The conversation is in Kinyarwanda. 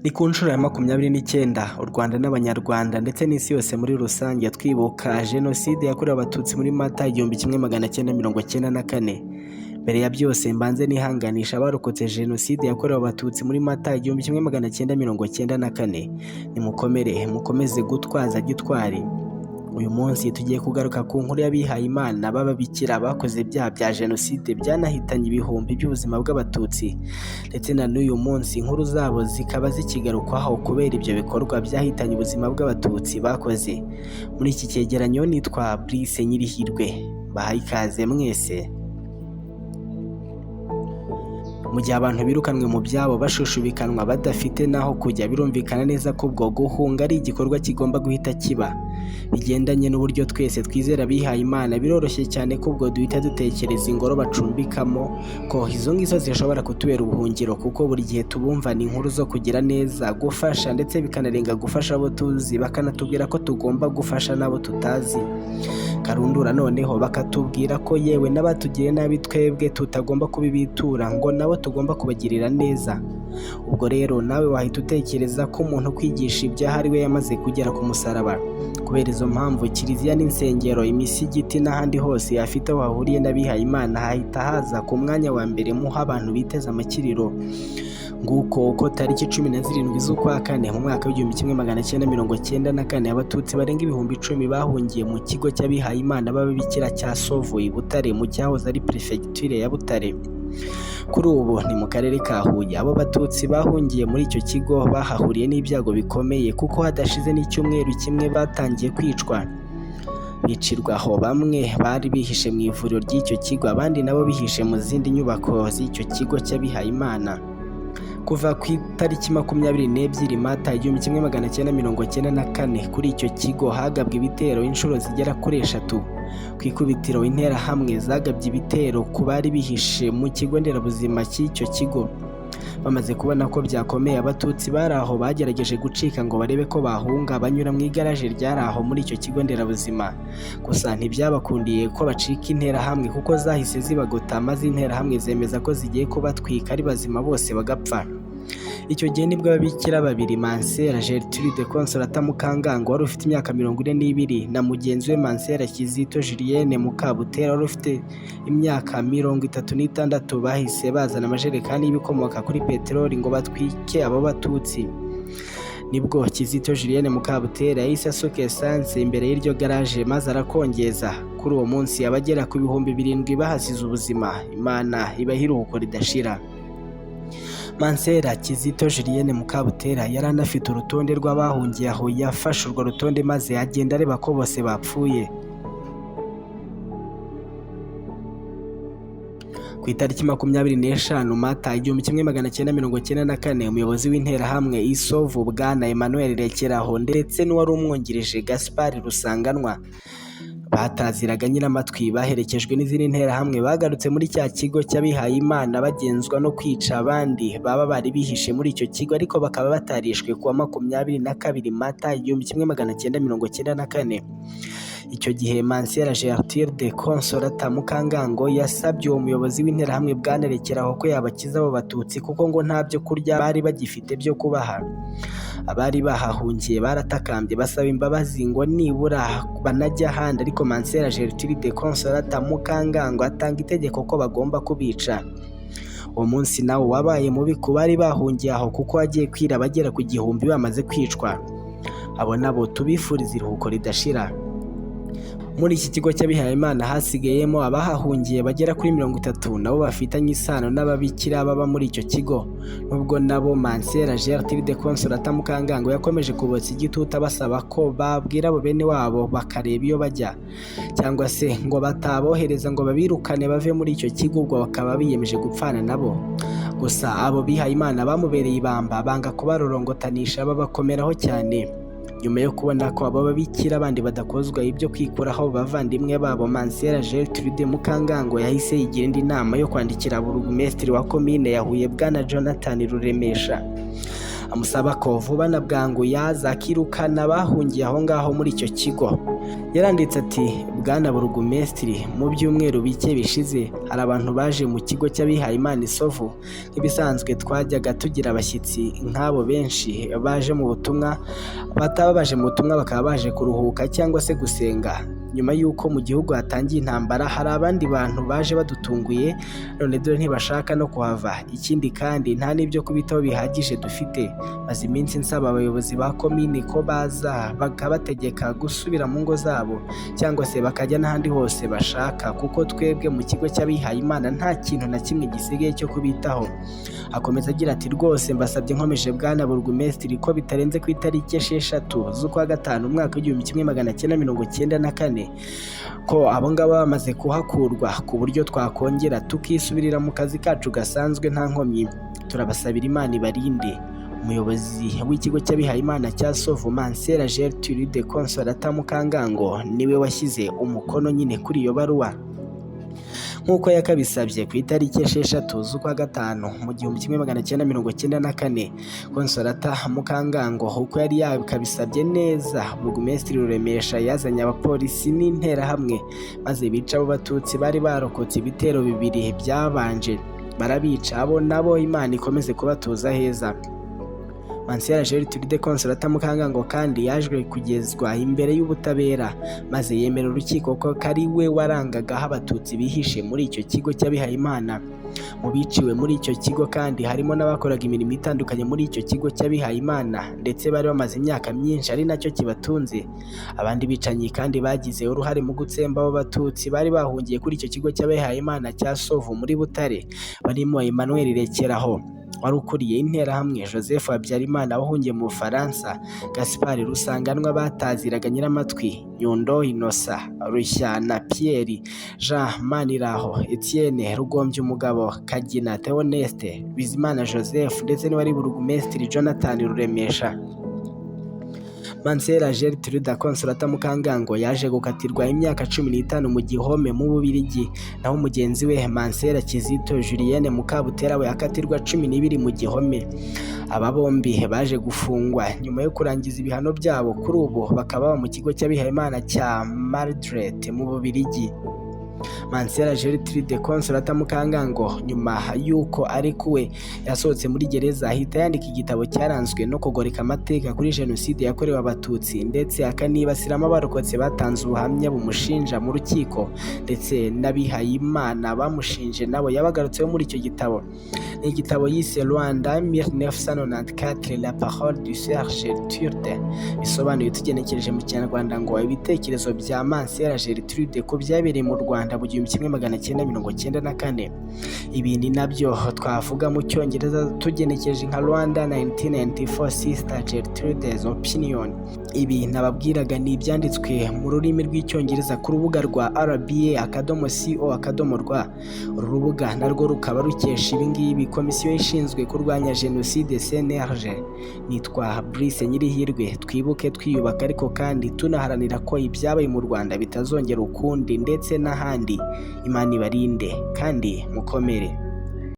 Ni ku nshuro ya 29 u Rwanda n'Abanyarwanda ndetse n'isi yose muri rusange twibuka Jenoside yakorewe Abatutsi muri Mata 1994. Mbere ya byose mbanze nihanganisha abarokotse Jenoside yakorewe Abatutsi muri Mata 1994. Nimukomere, mukomeze gutwaza gitwari. Uyu munsi tugiye kugaruka ku nkuru y'abihayimana b'ababikira bakoze ibyaha bya Jenoside byanahitanye ibihumbi by'ubuzima bw'Abatutsi, ndetse na n'uyu munsi inkuru zabo zikaba zikigarukwaho kubera ibyo bikorwa byahitanye ubuzima bw'Abatutsi bakoze. Muri iki cyegeranyo nitwa Brice Nyirihirwe, bahaye ikaze mwese. Mu gihe abantu birukanwe mu byabo bashushubikanwa badafite n'aho kujya, birumvikana neza ko ubwo guhunga ari igikorwa kigomba guhita kiba. Bigendanye n'uburyo twese twizera abihaye Imana, biroroshye cyane ko ubwo duhita dutekereza ingoro bacumbikamo, ko izo ngizo zishobora kutubera ubuhungiro, kuko buri gihe tubumvana inkuru zo kugira neza, gufasha, ndetse bikanarenga gufasha abo tuzi, bakanatubwira ko tugomba gufasha n'abo tutazi. Karundura noneho bakatubwira ko yewe n'abatugiriye nabi twebwe tutagomba kubibitura, ngo nabo tugomba kubagirira neza. Ubwo rero nawe wahita utekereza ko umuntu kwigisha ibyaha ari we yamaze kugera ku musaraba. Kubera izo mpamvu, kiliziya n'insengero, imisigiti n'ahandi hose hafite aho hahuriye n'abihayimana hahita haza ku mwanya wa mbere muho abantu biteze amakiriro. Nguko uko tariki 17 z'ukwa kane mu mwaka w'1994 Abatutsi barenga 10,000 bahungiye mu kigo cy'abihayimana b'ababikira cya Sovu i Butare mu cyahoze ari Perefegitura ya Butare. Kuri ubu ni mu karere ka Huye. Abo Batutsi bahungiye muri icyo kigo bahahuriye n'ibyago bikomeye, kuko hadashize n'icyumweru kimwe batangiye kwicwa. Bicirwa aho, bamwe bari bihishe mu ivuriro ry'icyo kigo, abandi nabo bihishe mu zindi nyubako z'icyo kigo cy'abihayimana. Kuva ku itariki 22 Mata 1994 kuri icyo kigo hagabwe ibitero inshuro zigera kuri eshatu. Ku ikubitiro Interahamwe zagabye ibitero ku bari bihishe mu kigo nderabuzima cy'icyo kigo. Bamaze kubona ko byakomeye, Abatutsi bari aho bagerageje gucika ngo barebe ko bahunga banyura mu igaraje ryari aho muri icyo kigo nderabuzima. Gusa ntibyabakundiye ko bacika Interahamwe, kuko zahise zibagota, maze Interahamwe zemeza ko zigiye kubatwika ari bazima bose bagapfa. Icyo gihe nibwo ababikira babiri, Mansera Gertrude Consolata Mukangango wari ufite imyaka 42 na mugenzi we Mansera Kizito Julienne Mukabutera wari ufite imyaka 36, bahise bazana amajerekani y'ibikomoka kuri peteroli ngo batwike abo Batutsi. Nibwo Kizito Julienne Mukabutera yahise asuka esanse imbere y'iryo garaje maze arakongeza. Kuri uwo munsi abagera ku 7,000 bahasize ubuzima. Imana ibahe iruhuko ridashira. Mansera Kizito Julienne Mukabutera yari anafite urutonde rw'abahungiye aho. Yafashe urwo rutonde maze agenda areba ko bose bapfuye. Ku itariki 25 Mata 1994 umuyobozi w'Interahamwe Isovu Bwana Emmanuel Rekeraho ndetse n'uwari umwungirije Gaspard Rusanganwa bataziraga Nyiramatwi, baherekejwe n'izindi nterahamwe, bagarutse muri cya kigo cy'abihayimana bagenzwa no kwica abandi baba bari bihishe muri icyo kigo, ariko bakaba batarishwe kuwa 22 Mata 1994. Icyo gihe Mansera Gertrude Consolata Mukangango yasabye uwo muyobozi w'Interahamwe Bwana Rekeraho ko yabakiza abo Batutsi, kuko ngo nta byo kurya bari bagifite byo kubaha. Abari bahahungiye baratakambye basaba imbabazi ngo nibura banajya ahandi, ariko Mansera Gertrude Consolata Mukangango atanga itegeko ko bagomba kubica. Uwo munsi nawo wabaye mubi ku bari bahungiye aho, kuko hagiye kwira abagera ku 1,000 bamaze kwicwa. Abo nabo tubifuriza iruhuko ridashira. Muri iki kigo cy'abihayimana hasigayemo abahahungiye bagera kuri 30, nabo bafitanye isano n'ababikira baba muri icyo kigo. Nubwo nabo Mansera Gertrude Consolata Mukangango yakomeje kubotsa igitutu abasaba ko babwira abo bene wabo bakareba iyo bajya, cyangwa se ngo batabohereza ngo babirukane bave muri icyo kigo, ubwo bakaba biyemeje gupfana nabo. Gusa abo bihayimana bamubereye ibamba, banga kubarorongotanisha, babakomeraho cyane. Nyuma yo kubona ko abo babikira bandi badakozwa ibyo kwikuraho bavandimwe babo, Mansera Gertrude Mukangango yahise yigira indi nama yo kwandikira burugumesitiri wa komine ya Huye Bwana Jonathan Ruremesha, amusaba ko vuba na bwangu yaza akirukana abahungiye aho ngaho muri icyo kigo. Yaranditse ati: "Bwana Burugumesitiri, mu byumweru bike bishize hari abantu baje mu kigo cy'abihayimana i Sovu. Nk'ibisanzwe twajyaga tugira abashyitsi nk'abo benshi baje mu butumwa, bataba baje mu butumwa bakaba baje kuruhuka cyangwa se gusenga. Nyuma y'uko mu gihugu hatangiye intambara, hari abandi bantu baje badutunguye, none dore ntibashaka no kuhava. Ikindi kandi nta n'ibyo kubitaho bihagije dufite. Maze iminsi nsaba abayobozi ba komini ko baza bakabategeka gusubira mu ngo zabo cyangwa se bakajya n'ahandi hose bashaka, kuko twebwe mu kigo cy'abihayimana nta kintu na kimwe gisigaye cyo kubitaho." Akomeza agira ati: "Rwose mbasabye nkomeje, Bwana Burugumesitiri, ko bitarenze ku itariki 6 z'ukwa gatanu umwaka w'1994, ko abo ngabo bamaze kuhakurwa, ku buryo twakongera tukisubirira mu kazi kacu gasanzwe nta nkomyi. Turabasabira, Imana ibarinde." Umuyobozi w'ikigo cy'abihayimana cya Sovu, Mansera Gertrude Consolata Mukangango, niwe washyize umukono nyine kuri iyo baruwa. Nk'uko yakabisabye, ku itariki 6 z'ukwa gatanu mu 1994, Consolata Mukangango uko yari yakabisabye neza, Burugumesitiri Ruremesha yazanye abapolisi n'interahamwe, maze bica abo Batutsi bari barokotse ibitero bibiri byabanje, barabica. Abo nabo Imana ikomeze kubatuza heza. Mansera Gertrude Consolata Mukangango kandi yaje kugezwa imbere y'ubutabera, maze yemera urukiko ko ari we warangaga aho Abatutsi bihishe muri icyo kigo cy'abihayimana. Mu biciwe muri icyo kigo kandi harimo n'abakoraga imirimo itandukanye muri icyo kigo cy'abihayimana, ndetse bari bamaze imyaka myinshi ari nacyo kibatunze. Abandi bicanyi kandi bagize uruhare mu gutsemba abo Batutsi bari bahungiye kuri icyo kigo cy'abihayimana cya Sovu muri Butare barimo Emmanuel Rekeraho wari ukuriye interahamwe, Joseph Habyarimana wahungiye mu Bufaransa, Gaspard Rusanganwa bataziraga Nyiramatwi, Nyundo Innocent, Rushyana Pierre, Jean Maniraho, Etienne Rugombye Umugabo, Kagina Theoneste, Bizimana Joseph ndetse n'uwari Burugumesitiri Jonathan Ruremesha. Mansera Gertrude Consolata Mukangango yaje gukatirwa imyaka 15 mu gihome mu Bubiligi, naho mugenzi we Mansera Kizito Julienne Mukabutera we akatirwa 12 mu gihome. Aba bombi baje gufungwa nyuma yo kurangiza ibihano byabo, kuri ubu bakaba baba mu kigo cy'abihayimana cya Mardret mu Bubiligi. Mansera Gertrude Consolata Mukangango nyuma y'uko arekuwe yasohotse muri gereza, ahita yandika igitabo cyaranzwe no kugoreka amateka kuri Jenoside yakorewe Abatutsi, ndetse akanibasiramo abarokotse batanze ubuhamya bumushinja mu rukiko, ndetse n'abihayimana bamushinje nabo yabagarutseho muri icyo gitabo. Ni igitabo yise "Rwanda 1994, la parole de Sœur Gertrude", bisobanuye tugenekereje mu Kinyarwanda ngo "Ibitekerezo bya Mansera Gertrude ku byabereye mu Rwanda mu 1994". Ibi ni nabyo twavuga mu Cyongereza tugenekereje nka "Rwanda 1994, Sister Gertrude's Opinion". Ibi nababwiraga ni ibyanditswe mu rurimi rw'Icyongereza ku rubuga rwa rba.co.rwa. Uru rubuga narwo rukaba rukesha ibingibi Komisiyo ishinzwe kurwanya Jenoside, CNLG. Nitwa Brice Nyirihirwe. Twibuke twiyubaka, ariko kandi tunaharanira ko ibyabaye mu Rwanda bitazongera ukundi ndetse n'ahandi. Imana ibarinde kandi mukomere.